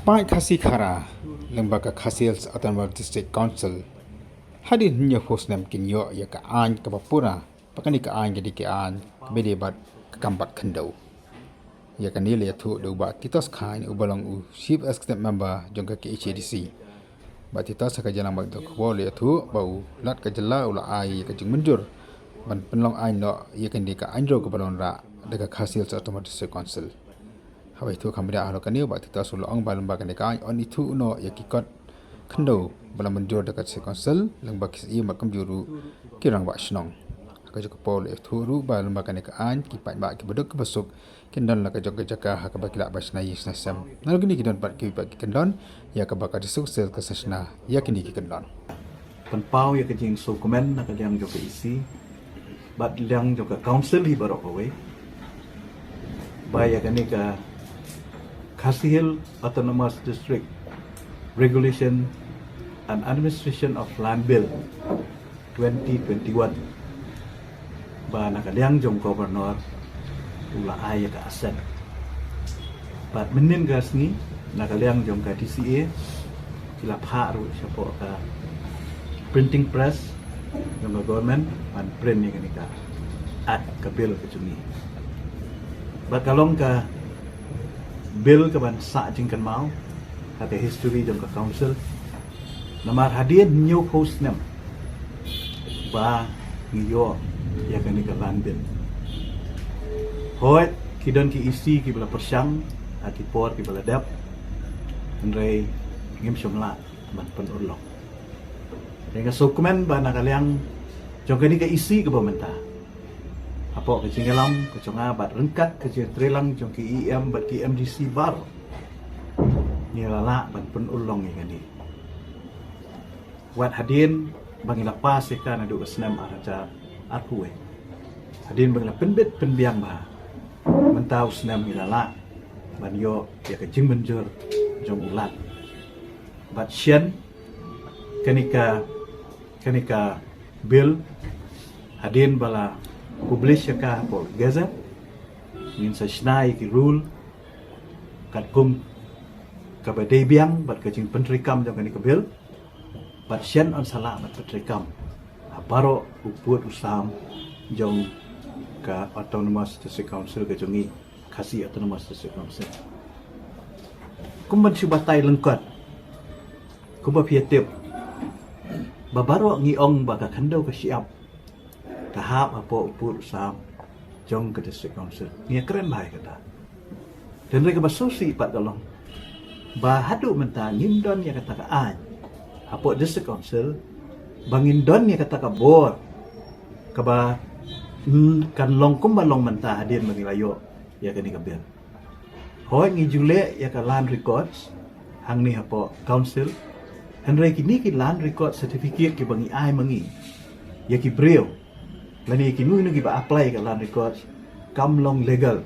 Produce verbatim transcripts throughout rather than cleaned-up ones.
Paid Khasi Khara lyngba ka Khasi Hills Autonomous District Council hadien hynñiewphew snem kin ïoh ïa ka aiñ kaba pura, ba kane ka aiñ ka dei ka aiñ kaba dei bad ka kam bat khyndew. Ïa kane la ïathuh da u Bah Titos Chyne uba long u Chief Executive Member jong ka K H A D C. Bah Titos ha ka jingïalang bad ki khubor la ïathuh ba u Lat ka jylla u la ai ïa ka jingmynjur ban pynlong aiñ noh ïa kane ka aiñ jong kaba long rah da ka Khasi Hills Autonomous District Council. Haba ïathuh kham bniah halor kane, u Bah Titos u la ong ba lyngba kane ka aiñ yn ithuh noh ïa ki kot khyndew ba la mynjur da ka District Council lyngba ki Syiem bad kumjuh ruh ki Rangbah Shnong. Ha kajuh ka por la ïathuh ruh ba lyngba kane ka aiñ ki paidbah kiba duk kiba suk kin don la ka jong ka jaka ha kaba ki lah ban shna ïing shna sem. Nalor kine ki don pat kiwei pat ki kyndon ïa kaba ka District Council kan sa shna ïa kine ki kyndon. Pynpaw ïa ka jingsngewkmen na ka liang jong ka E C bad liang jong ka Council hi baroh kawei ba ïa kane ka Khasi Hills Autonomous District Regulation and Administration of Land Bill twenty twenty-one ba na ka liang jong Governor u la ai ïa ka assent. Bad mynhynnin ka sngi na ka liang jong ka D C A ki la phah ruh shapoh ka printing press jong ka government ban print ïa kane ka act, ka bill ka jong ngi. Bad ka long ka bill kaban sah jingkynmaw ha ka history jong ka Council. Namar hadien hynñiewphew snem ba ngi ïoh ïa kane ka land bill, hooid ki don ki E C kiba la pyrshang ha ki por kiba la dep, hynrei ngim shym lah ban pynurlong. Te nga sngewkmen ba na ka liang jong kane ka E C kaba mynta, hapoh ka jingïalam ka jong nga bad ryngkat ka jingtreilang jong ki E M bad ki M D C baroh, ngi la lah ban pynurlong ïa kane. Wat hadien ba ngi la pass ïa ka naduh ka snem ar hajar arphew wei, hadien ba ngi la pynbit pynbiang ba mynta u snem ngi la lah ban ïoh ïa ka jingmynjur jong u Lat. Bad shen kane ka, kane ka bill, hadien ba la publish ïa ka hapoh Gazette, ngin sa shna ïa ki rule katkum kaba dei biang bad ka jingpyntreikam jong kane ka bill. Bad shen yn sa lah ban pyntreikam ha baroh u pud u sam jong ka Autonomous District Council ka jong ngi, Khasi Autonomous District Council. Kumban shu batai lyngkot, kumba phi ïa tip ba baroh ngi ong ba ka khyndew ka shyiap ka hap hapoh u pud u sam jong ka District Council. Ngi ïa kren bha ïa kata. Te hynrei kaba sngewsih pat ka long ba haduh mynta ngim don ïa kata ka aiñ hapoh District Council ba ngin don ïa kata ka bor kaba, mm, kan long kumba long mynta hadien ba ngi la ïoh ïa kane ka bill. Hooid ngi ju leh ïa ka land records hangne hapoh Council, hynrei kine ki land record certificate kiba ngi ai ma ngi ïa ki briew lane kino kino kiba apply ïa ka land records kam long legal,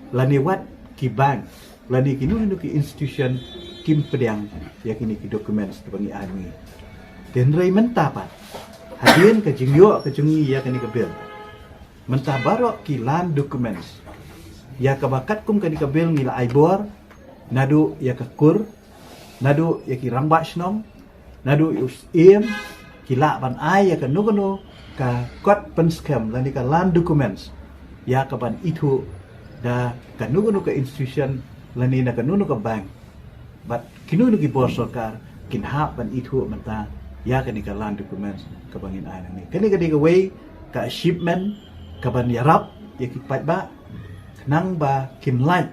lane wat ki bank lane kino kino ki institution kim pdiang ïa kine ki documents kiba ngi ai ma ngi. Te hynrei mynta pat hadien ka jingïoh ka jong ngi ïa kane ka bill, mynta baroh ki land documents ïa kaba katkum kane ka bill ngi la ai bor, naduh ïa ka kur, naduh ïa ki rangbah shnong, naduh ïa u Syiem, ki lah ban ai ïa kano kano ka kot pynskhem lane ka land documents ïa kaban ithuh da kano kano ka institution lane na kano kano ka bank. Bad kino kino ki bor sorkar kin hap ban ithuh mynta ïa kane ka land documents kaba ngin ai nangne. Kane ka dei kawei ka achievement kaban ïarap ïa ki paidbah khnang ba kin lait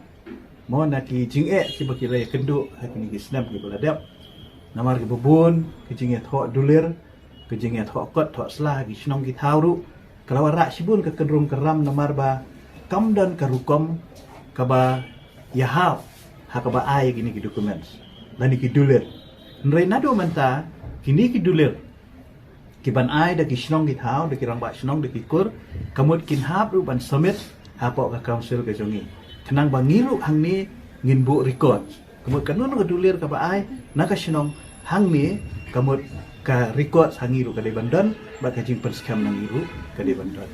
mo na ki jingeh kiba ki la ïakynduh ha kine ki snem kiba la dep. Namar kiba bun ki jingïathoh dulir, ki jingïathoh kot thoh sla ha ki shnong ki thaw ruh ka la wanrah shibun ka kynrum kynram namar ba kam don ka rukom kaba ïahap ha kaba ai kine ki documents lane ki dulir. Hynrei naduh mynta kine ki dulir kiban ai da ki shnong ki thaw, da ki rangbah shnong, da ki kur, ka mut kin hap ruh ban submit hapoh ka Council ka jong ngi. Khnang ba ngi ruh hangne ngin buh record. Ka mut kano kano ka dulir kaba ai na ka shnong hangne, ka mut ka record ha ngi ruh ka dei ban don bad ka jingpynskhem na ngi ruh ka dei ban don.